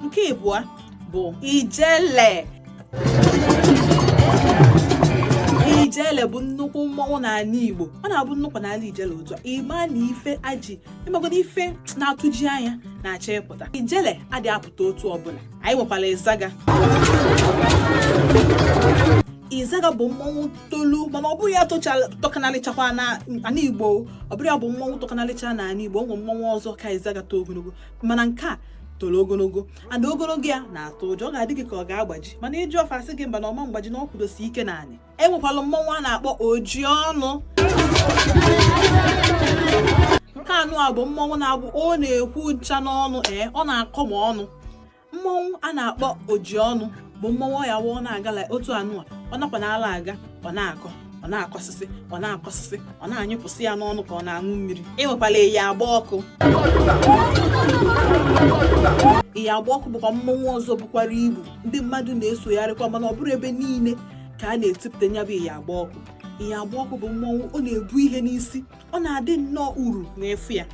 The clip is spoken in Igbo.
Nke ịbụa bụ ijele. Ijele bụ nnukwu mmọnwụ n'ala Igbo. Ọ na-abụ nnukwu n'ala ijele otu a, ịma na ife aji ịmagodo ife na-atụji anya na-achọ ịpụta. Ijele adịghị apụta otu ọbụla. Anyị nwekwara ịzaga. Ịzaga bụ mmọnwụ tolu, mana ọ bụrọ ya tokanalịchakwa na ala Igbo. Ọ bụrọ ya bụ mmọnwụ tokanalịcha na ala Igbo. O nwe mmọnwụ ọzọ ka ịzaga too ogologo, mana nke a toro ogologo, and ogologo ya na-atụ ụjọ. Ọ ga-adị gị ka ọ ga-agbaji, mana ị jụọ fa, asị gị mba, na ọ ma mgbaji, na ọ kwudosi ike n'anị. E nwekwara mmọnwụ a na-akpọ oji ọnụ. Nke anụ a bụ mmọnwụ na-abụ ọ na-ekwu ncha n'ọnụ, ee, ọ na-akọ ma ọnụ. Mmọnwụ a na-akpọ oji ọnụ bụ mmọnwụ ya wụ ọ na-agala otu anụ a, ọ nakwa na-ala aga, ọ na-akọ, ọ na-akọsịsị, ọ na-akọsịsị, ọ na-anyụpụsị ya n'ọnụ ka ọ na-aṅụ mmiri. E nwekwara iyi agba ọkụ. Iyi agba ọkụ bụkwa mmọnwụ ọzọ bukwara ibu ndị mmadụ na-esogharịkwa, mana ọ bụrọ ebe niile ka a na-etipụta ya bụ iyi agba ọkụ. Iyi agba ọkụ bụ mmọnwụ ọ na-ebu ihe n'isi, ọ na-adị nnọọ uru na-efu ya.